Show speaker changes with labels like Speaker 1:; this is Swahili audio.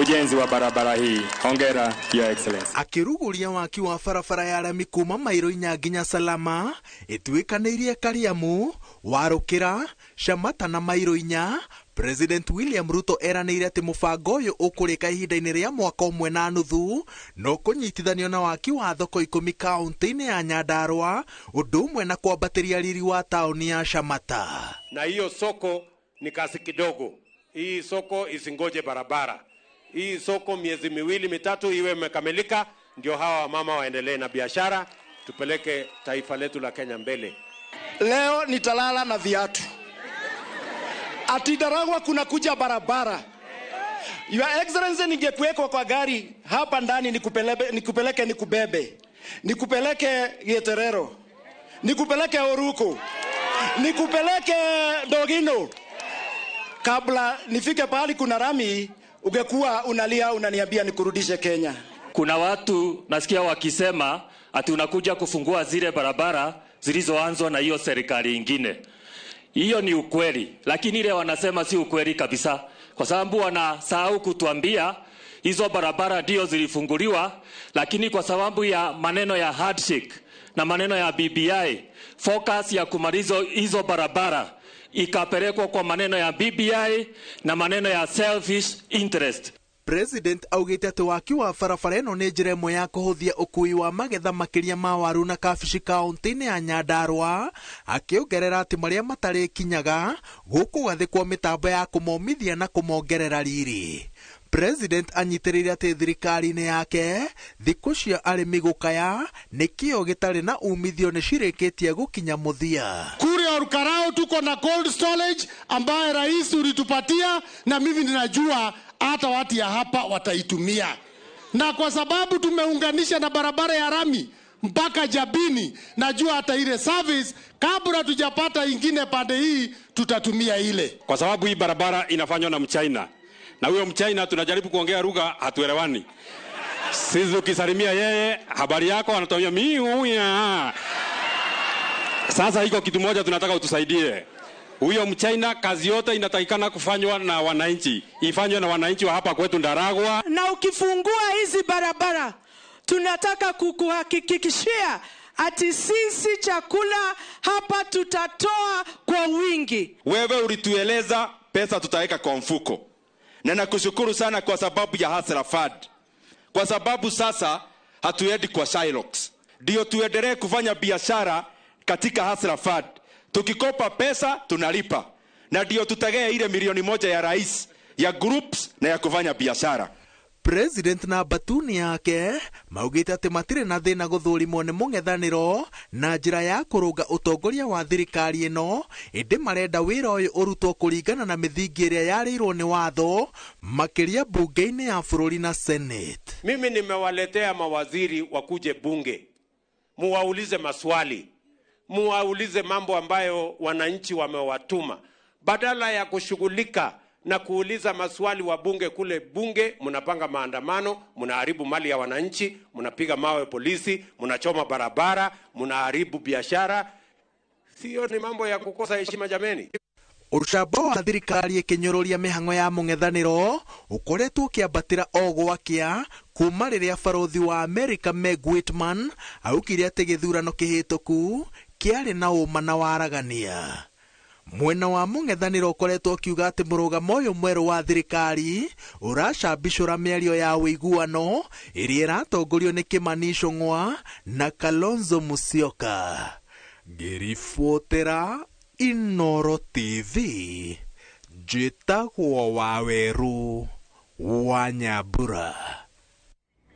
Speaker 1: ujenzi wa barabara hii. Hongera, Your Excellency.
Speaker 2: Akiruguria waki wa barabara ya rami kuma mairo 4 nginya Salama ituikanĩirie Kariamu, Warũkĩra, Shamata na mairo 4, President William Ruto eranĩire atĩ mũbango ũyũ ũkũrĩka ihinda-inĩ rĩa mwaka 1.5 no kũnyitithanio na waki wa thoko 10 kaunti-inĩ ya Nyandarua, ũndũ ũmwe na kwambatĩria riri wa taũni ya Shamata.
Speaker 3: Na hiyo soko ni kasi kidogo. Hii soko isingoje barabara. Hii soko miezi 2-3 iwe imekamilika, ndio hawa mama waendelee na biashara, tupeleke taifa letu la Kenya mbele.
Speaker 4: Leo nitalala na viatu. Ati Ndaragwa kuna kuja barabara. Your Excellency, ningekuwekwa kwa gari hapa ndani nikupeleke nikubebe. Nikupeleke Gieterero. Nikupeleke Oruko. Nikupeleke Dogino. Kabla nifike pahali kuna rami, ungekuwa unalia unaniambia nikurudishe Kenya.
Speaker 5: Kuna watu nasikia wakisema ati unakuja kufungua zile barabara zilizoanzwa na hiyo serikali ingine. Hiyo ni ukweli, lakini ile wanasema si ukweli kabisa, kwa sababu wanasahau kutuambia hizo barabara ndio zilifunguliwa, lakini kwa sababu ya maneno ya handshake na maneno ya BBI, focus ya kumaliza hizo barabara ikapelekwa kwa maneno ya BBI na maneno ya selfish interest.
Speaker 2: President augite atĩ waki wa barabara ĩno nĩ njĩra ĩmwe ya kũhũthia ũkui wa magetha makĩria ma waru na kabici kaunti-inĩ ya Nyandarua, akĩongerera atĩ marĩa matarĩkinyaga gũkũgathĩkwo mĩtambo ya kũmomithia na kũmongerera riri. President anyitĩrĩire atĩ thirikari-inĩ yake thikũ cia arĩmi gũkaya nĩ kĩo gĩtarĩ na umithio nĩ cirĩkĩtie gũkinya mũthia.
Speaker 6: Kule Olkalou tuko na cold storage ambaye rais ulitupatia, na mimi ninajua hata watu ya hapa wataitumia. Na kwa sababu tumeunganisha na barabara ya rami mpaka Jabini, najua hata ile service kabla tujapata ingine pande hii tutatumia ile.
Speaker 3: Kwa sababu hii barabara inafanywa na Mchina, na huyo Mchina tunajaribu kuongea lugha hatuelewani. Sisi ukisalimia yeye habari yako anatuambia miuya. Sasa iko kitu moja tunataka utusaidie. Huyo Mchina kazi yote inatakikana kufanywa na wananchi, ifanywe na wananchi wa hapa kwetu Ndaragwa.
Speaker 7: Na ukifungua hizi barabara, tunataka kukuhakikishia ati sisi chakula hapa tutatoa kwa wingi.
Speaker 8: Wewe ulitueleza pesa tutaweka kwa mfuko. Na nakushukuru sana kwa sababu ya Hustler Fund. Kwa sababu sasa hatuendi kwa Shylocks. Ndio tuendelee kufanya biashara katika Hustler Fund. Tukikopa pesa tunalipa. Na ndio tutegee ile 1,000,000 ya rais ya groups na ya kufanya biashara.
Speaker 2: President na batuni yake maugite atĩ matirĩ na thĩna gũthũrimwo nĩ mũng'ethanĩro na njĩra ya kũrũnga ũtongoria wa thirikari ĩno, ĩndĩ marenda wĩra ũyũ ũrutwo kũringana na mĩthingi ĩrĩa yarĩirwo nĩ watho, makĩria bunge-inĩ ya bũrũri na Senate.
Speaker 3: Mimi nimewaletea mawaziri wakuje bunge, muwaulize maswali, muwaulize mambo ambayo wananchi wamewatuma, badala ya kushughulika na kuuliza maswali wa bunge kule bunge. Mnapanga maandamano, mnaharibu mali ya wananchi, mnapiga mawe polisi, mnachoma barabara, mnaharibu biashara. Sio ni mambo ya kukosa heshima jameni.
Speaker 2: Ũcamba wa thirikari ĩkĩnyũrũria mĩhang'o ya mũng'ethanĩro ũkoretwo ũkĩambatĩra o gwakĩa kuma rĩrĩa barũthi wa Amerika Meg Whitman augire atĩ gĩthurano kĩhĩtũku kĩarĩ na ũma na waragania. Mwena wa mũng'ethanĩro ũkoretwo ũkiuga atĩ mũrũgamo ũyũ mwerũ wa thirikari ũracambicũra mĩario ya ũiguano ĩrĩa ĩratongorio nĩ Kimani Ichung'wa na Kalonzo Musyoka. Ngĩribotera Inooro TV, njĩtagwo Wawerũ wa Nyambura.